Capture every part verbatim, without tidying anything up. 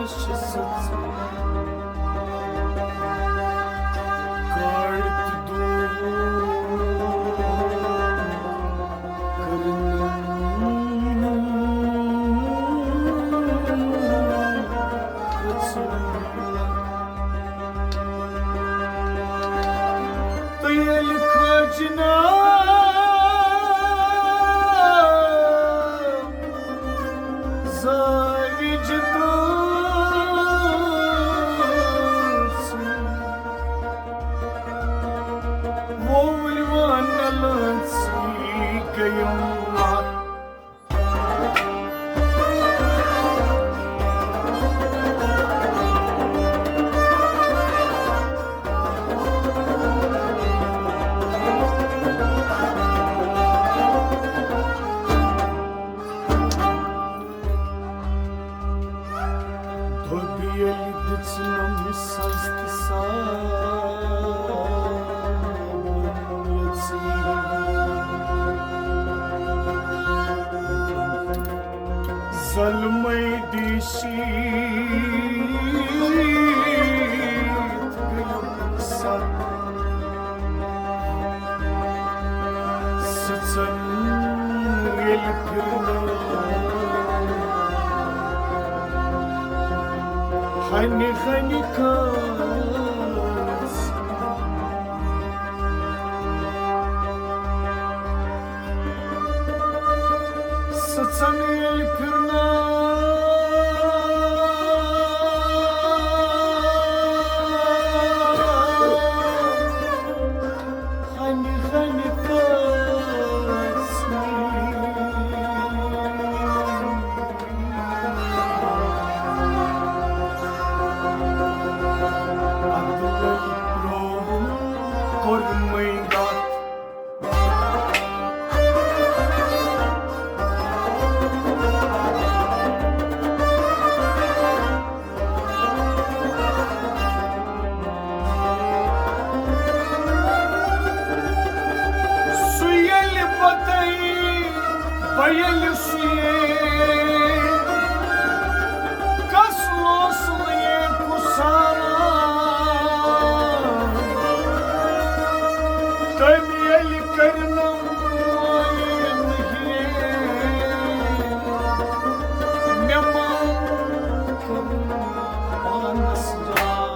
چھِ سٕژ کاڑِ تہٕ دوٗر کٔرٕنۍ۔ تہٕ ییٚلہِ خٲجنہ زٲوِج دٔژ، ووٚوٕرۍ وانہٕ لٲنٛژٕے گٔیَم مَتھ۔ دوٚب ییٚلہِ دِژنَم سَز تہٕ صابن یَژٕے۔ ظلمے دیٖشی گٔیَم سَتھ۔ سٕژن ییٚلہِ پھِرنٲو ہنہِ ہنہِ کٲژ۔ سٕژن ییٚلہِ پھِرنٲو ہنہِ ہنہِ کٲژ۔ عبداللہ برونٛہہ کوٚرمَے گَتھ۔ سُہ ییٚلہِ پَتَے بہٕ ییٚلہِ سُہ یے، کَس لوس لَیے کُسارا۔ تٔمۍ ییٚلہِ کٔرنَم مٲیِل ہے، مےٚ مان کوٚرُن پانَس جان۔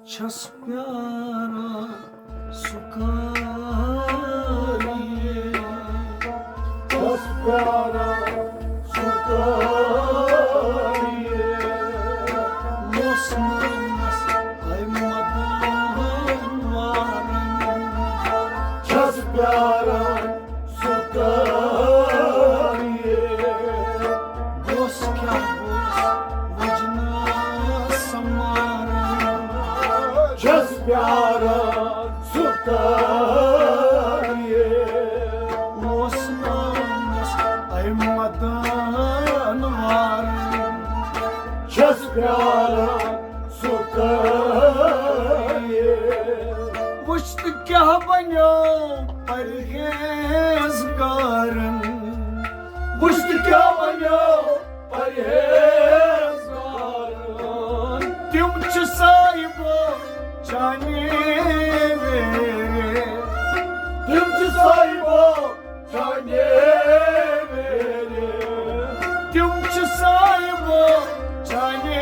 چھَس پیاران سُہ کر یِیہِ۔ چھَس پیاران سُہ کر یِیہِ۔ لوسنس اے مدن وارن۔ چھَس پیاران سُہ کر یِیہِ۔ بہٕ اوسُس کیٛاہ گوٚوُس وۄجنہٕ سماران۔ چھَس پیاران سُہ کر یِیہِ۔ اوس ناونس اے مدن وارن۔ چھَس پیاران سُہ کر یِیہِ۔ وٕچھ تہٕ کیٛاہ بنیو پرہیزگارن۔ وٕچھ تہٕ کیٛاہ بنیو پرہیزگارن۔ تِم چھِ صاحبو چانے ویرے۔ تِم چھِ صاحبو چانے ویرے۔ تِم چھِ صاحبو چانے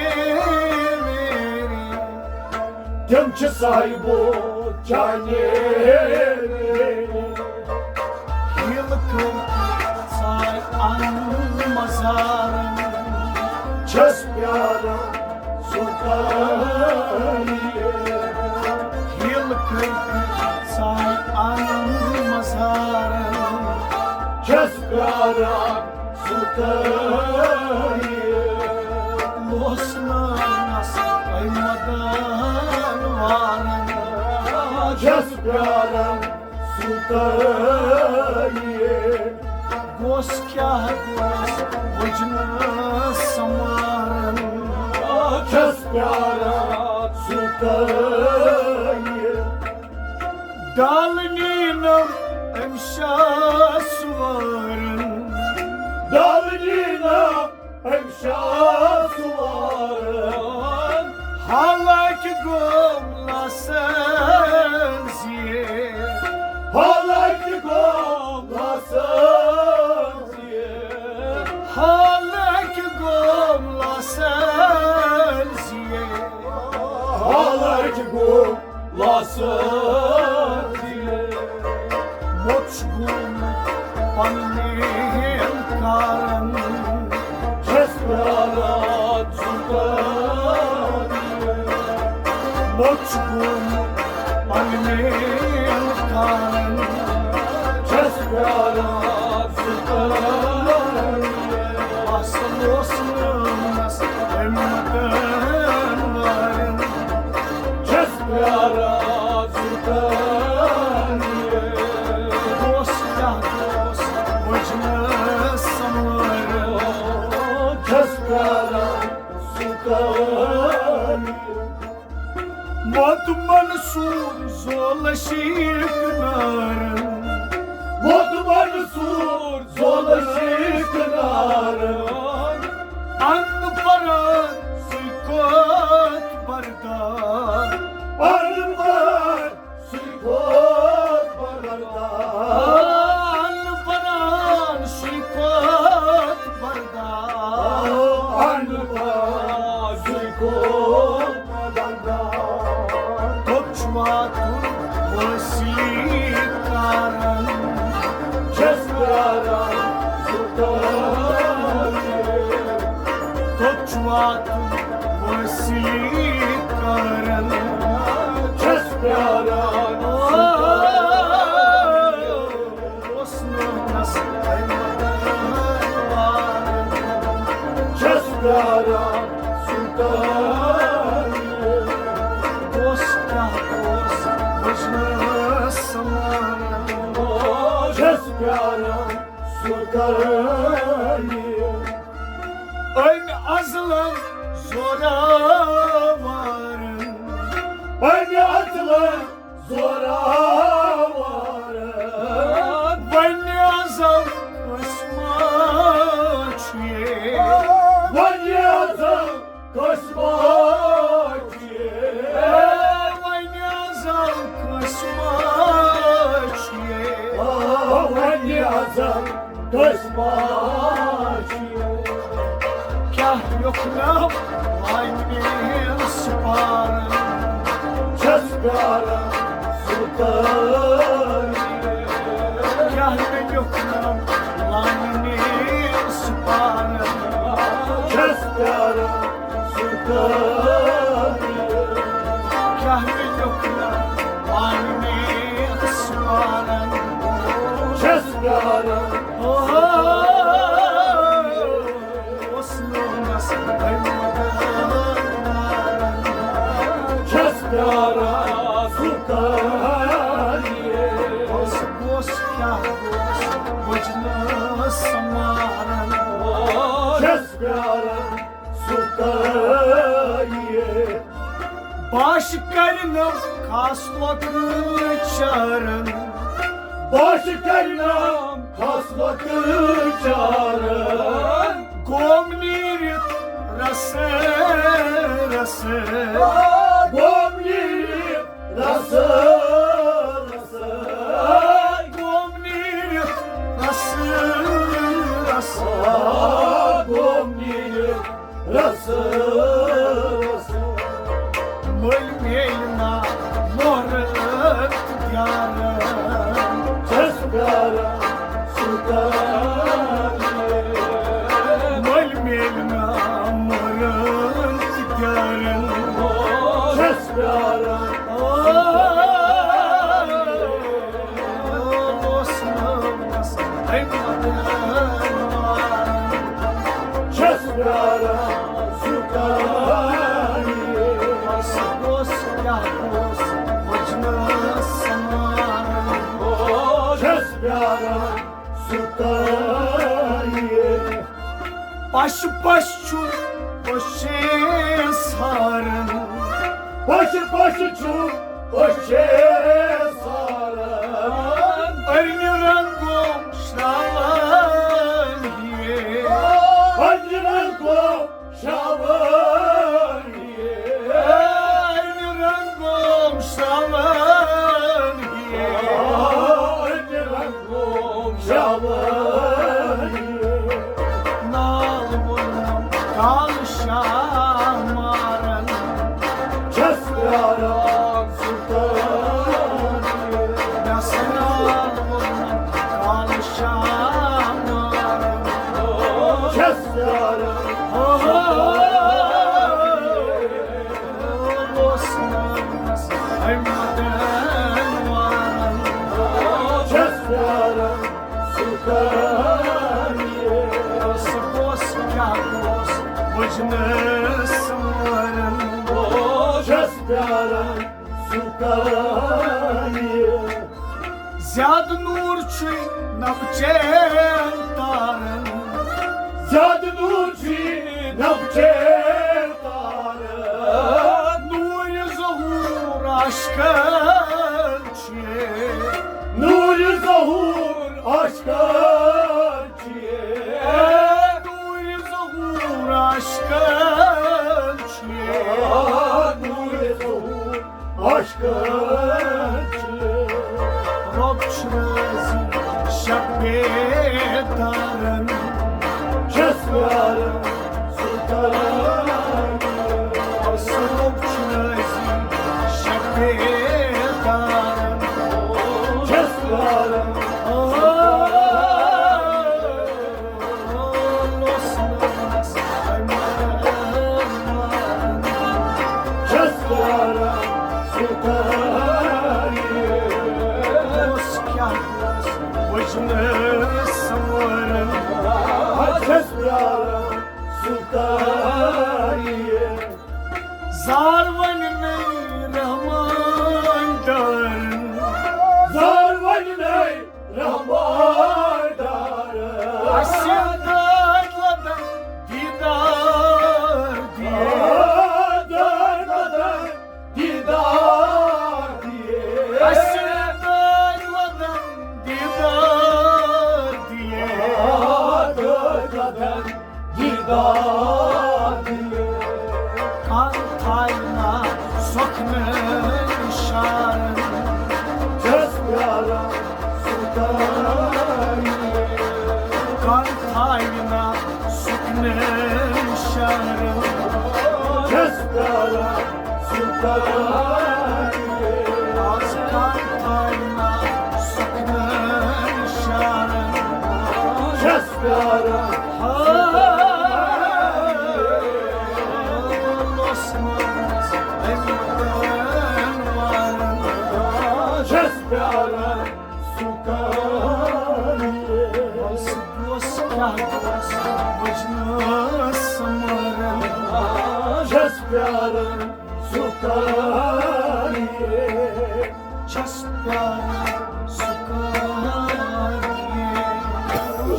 ویرے۔ تِم چھِ صاحبو چانے ویرے۔ ہیٖل کٔر ژاے اَنُن مزارن۔ چھَس پیاران سُہ کر یِیہِ۔ ہیٖل کٔر ژاے اَنُن مزارن۔ چھَس پیاران سُہ کر یِیہِ۔ لوسنس اے مدن وارن۔ چھَس پیاران سُہ کر یِیہِ۔ اوس کیٛاہ گوٚوس وٕچھنہٕ سمارن۔ چھَس پیاران سُہ کَرٕ۔ ڈالنی نہٕ أمۍ شاہ سوارن۔ ڈالنی نہٕ أمۍ شاہ سوارن۔ حالانکہ گوٚو لاسن زیر۔ حالانکہ گوٚو لاسن زیر۔ حالانکہ گوٚو لاسن زیر۔ حالانکہ گوٚو لاسن زیر۔ موٚت چھُ گوٚمُت پننٮ۪ن کارن۔ چھَس پیاران سُہ کَرٕ۔ موٚت چھُ گوٚمُت پننٮ۪ن کارن۔ چھَس پیاران سُہ کَرٕ۔ اصل اوس نہٕ مس أمۍ مدن وارن۔ چھَس پیاران سُہ کَرٕ۔ اوس کیٛاہ اوس وٕچھنہٕ سمارن۔ چھَس پیاران سُہ کَرٕ۔ موٚت منصور زولشی کنارن۔ موٚت منصور زولشی کنارن۔ ان پران سُے کوت بردار۔ ان پران سُے کوت بردار۔ ان پران سُے کوت بردار۔ ان پران سُے کوت بردار۔ توٚت چھُ واتُن وٲصلی کارن۔ چھَس پیاران سُہ کَرٕ۔ توٚت چھُ واتُن وٲصلی کارن۔ چھَس پیاران سُہ کَرٕ۔ اوس نہٕ مس أمۍ مدن وارن۔ چھَس پیاران سُہ کَرٕ۔ اوس کیٛاہ اوس وٕچھنہٕ سمارن۔ چھَس پیاران سُہ کَرٕ۔ أمۍ ازلن زوراوارن۔ أمۍ ازلن زوراوارن۔ وۄنۍ ازل قٕسمت چھُ یہِ۔ وۄنۍ ازل قٕسمت چھُ یہِ۔ وۄنۍ ازل قٕسمت چھُ یہِ۔ وۄنۍ ازل قٕسمت چھُ یہِ۔ کیٛاہ لیوٚکھنم لانہِ سپارن۔ چھَس پیاران سُہ کَرٕ۔ کیٛاہ مےٚ لیوٚکھنم لانہِ سپارن۔ چھَس پیاران سُہ کَرٕ۔ کیٛاہ مےٚ لیوٚکھنم لانہِ سپارن۔ چھَس پیاران اوس نہٕ مس أمۍ مدن۔ چھَس پیاران سُہ کَرٕ۔ اوس اوس کیٛاہ اوس وٕچھنہٕ سمارن۔ چھَس پیاران سُہ کَرٕ۔ باش کرنم خاص لۄکہٕ چارن۔ باش کرنم خاص لۄکہٕ چارن۔ گوم نیٖرِتھ رسہٕ رسہٕ۔ گوم نیٖرِتھ رسہٕ رسہٕ۔ گوم نیٖرِتھ رسہٕ رسہٕ۔ گوم نیٖرِتھ رسہٕ رسہٕ۔ مٔلۍ میلہِ نا مۄہرن تہٕ دیارن۔ چھَس پیاران سُہ کَرٕ۔ مٔلۍ میلہِ نا مۄہرن تہٕ دیارن۔ چھَس پیاران سُہ کَرٕ۔ اوس نہٕ مس أمۍ مدن۔ چھَس پیاران سُہ کَرٕ۔ سُہ اوس کیٛاہ اوس وٕچھنہٕ سمارن۔ چھَس پیاران سُہ کَرٕ۔ پش پش چھُ پشے سارن۔ پش پش چھُ پشے سارن۔ ارنہِ رنگو شراوان ہیے۔ ارنہِ رنگو شراوان ہیے۔ ارنہِ رنگو شراوان ہیے۔ ارنہِ رنگو شراوان ہیے۔ نال ووٚنُم کالہٕ شامارن۔ چھَس پیاران سُہ تانۍ۔ مےٚ سا نال ووٚنُم کالہٕ شامارن۔ چھَس پیاران سُہ تانۍ۔ اوس نہٕ أمۍ مدن وارن۔ چھَس پیاران سُہ تانۍ۔ سُہ اوس کیٛاہ اوس وٕچھنَس مارن۔ چھَس پیاران سُہ تانۍ۔ زیادٕ نوٗر چھُے نَبہٕ چین تارن۔ زیادٕ نوٗر چھُے نَبہٕ چین تارن۔ نوٗرِ ظہوٗر عاشقن چھُے۔ نوٗرِ ظہوٗر عاشقن چھُے۔ نوٗرِ ظہوٗر عاشقن چھُے۔ نوٗرِ ظہوٗر عاشقن چھُے۔ رۄب چھُ رٲضی شب بیدارن۔ چھَس پیاران سُہ تانۍ۔ رۄب چھُ رٲضی شب بیدارن۔ چھَس پیاران سُہ تانۍ۔ چھَس پیاران سُہ تانۍ۔ اوس کیٛاہ اوس وٕچھنَس مارن۔ چھَس پیاران سُہ تانۍ۔ زار وۄنۍ نَے رحمان دارن۔ زار وۄنۍ نَے رحمان دارن۔ اَسہِ دٲدۍ لدن دیٖدار دِیے۔ دٲدۍ لدن دیٖدار دِیے۔ اَسہِ دٲدۍ لدن دیٖدار دِیے۔ دٲدۍ لدن دیٖدار دِیے۔ کَر تھاوِ نا سۄکھنہٕ اِشارن۔ چھَس پیاران سُہ تانۍ۔ کَر تھاوِ نا سۄکھنہٕ اِشارن۔ چھَس پیاران سُہ تانۍ۔ آز کَر تھاوِ نا سۄکھنہٕ اِشارن۔ چھَس پیاران۔ چھَس پیاران سُہ تانۍ۔ چھَس پیاران سُہ تانۍ۔ چھَس پیاران سُہ تانۍ۔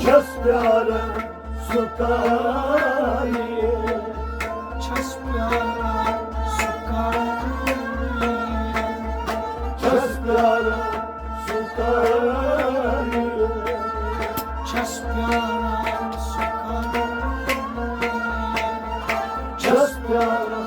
چھَس پیاران سُہ تانۍ۔ چھَس پیاران سُہ تانۍ۔ چھَس پیاران سُہ تانۍ۔ چھَس پیاران سُہ تانۍ۔ چھَس پیاران